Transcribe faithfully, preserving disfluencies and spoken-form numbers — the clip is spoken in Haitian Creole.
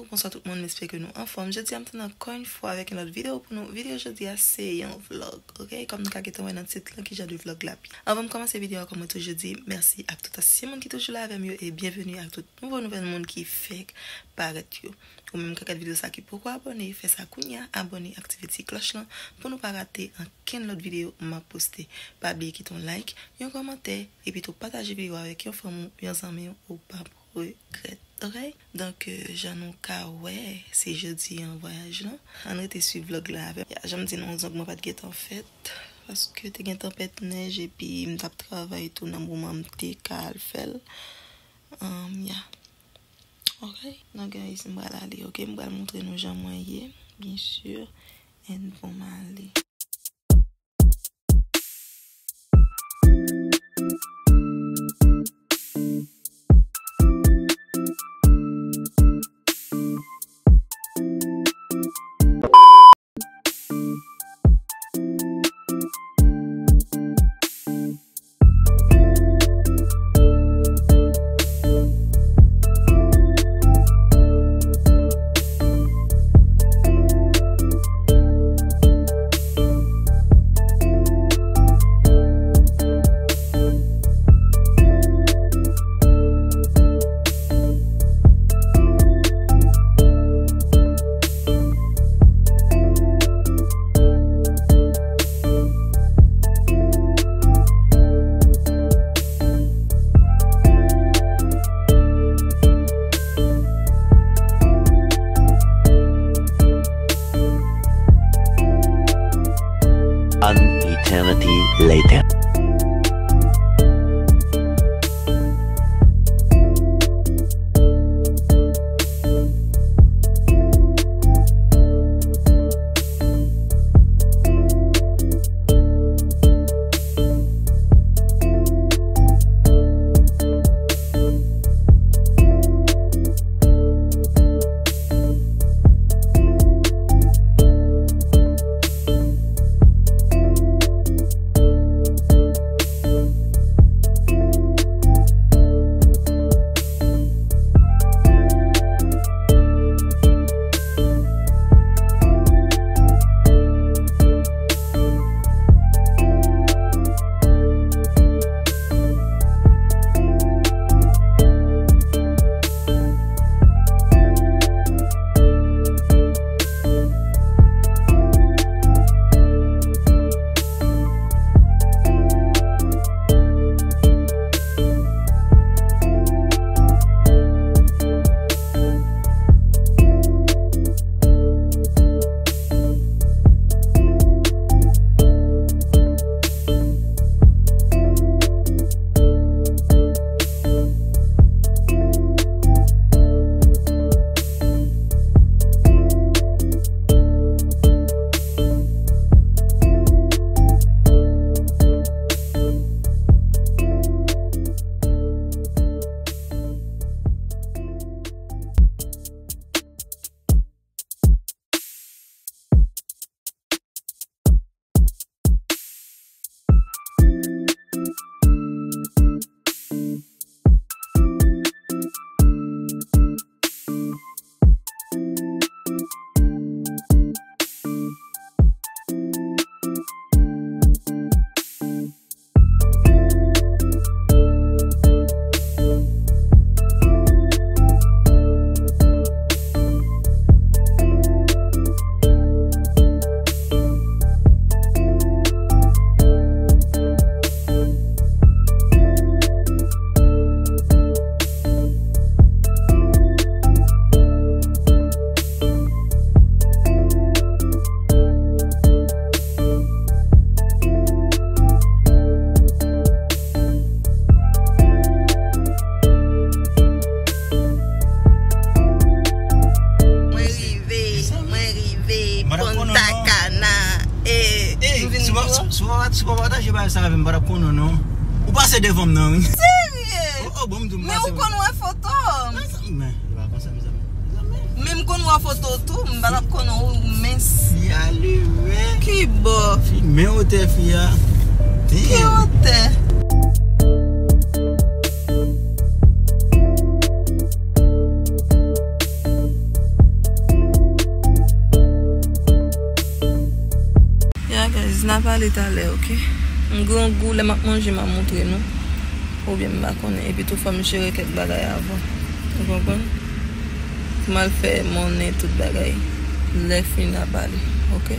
Bonswa tout moun, m espere ke nou anfòm. Jodi a, m tounen ankò yon fwa avèk yon lòt videyo pou nou. Videyo jodi a, se yon vlog, ok? Kòm nou ka gentan wè nan tit lan, ki jan de vlog l ap ye. Anvan m kòmanse videyo a, kòm mwen toujou di, mèsi ak tout ansyen moun ki toujou la avè m yo, e byenveni ak tout nouvo nouvèl moun ki fèk parèt yo. Ou menm k ap gad videyo sa ki poko abòne, fè sa kounye a, abòne, aktive ti klòch lan pou nou pa rate ankenn lòt videyo m ap poste. Pa bliye kite yon like, yon kòmantè, epi tou pataje videyo a avèk yon fanmi w, yon zanmi w, ou p ap regrèt. Ok? Donk, euh, jan nou ka wè, se jodi an vwayaj lan. Ann rete swiv vlog la avè m. Ya, jan m di nou, zong mwen pa t gentan fèt, paske te gen tanpèt nèj, epi m t ap travay tou nan moman m te ka al fè l. Um, ya. Ok? Donk, guys, m pral ale, ok? M pral montre nou jan mwen ye, byen si. And bon, m ale. An eternity later. Mwen rive, mwen rive, Punta Cana. E, nou vin si w pa, si w pa, si w pa pataje bagay sa avè m, m pa t ap konnen w non. Ou pase devan m nan, wi. Serye? Oh, oh, bon, m di w m pase. Men ou konn wè foto m. Men, e pa konsa, mezanmi. Mezanmi. Men m konn wè foto w tou, m pa t ap konnen w mens. Fi a limen. Ki bò? Fi, men wotè fi a. Ki wotè? Pale talè, oke? M grangou, lè m ap manje, m a montre nou. Oubyen m pa konnen. Epi tou, fò m jere kèk bagay avan. Ou konprann? Pou m al fè monnen, tout bagay. Lè fini, n a pale, oke?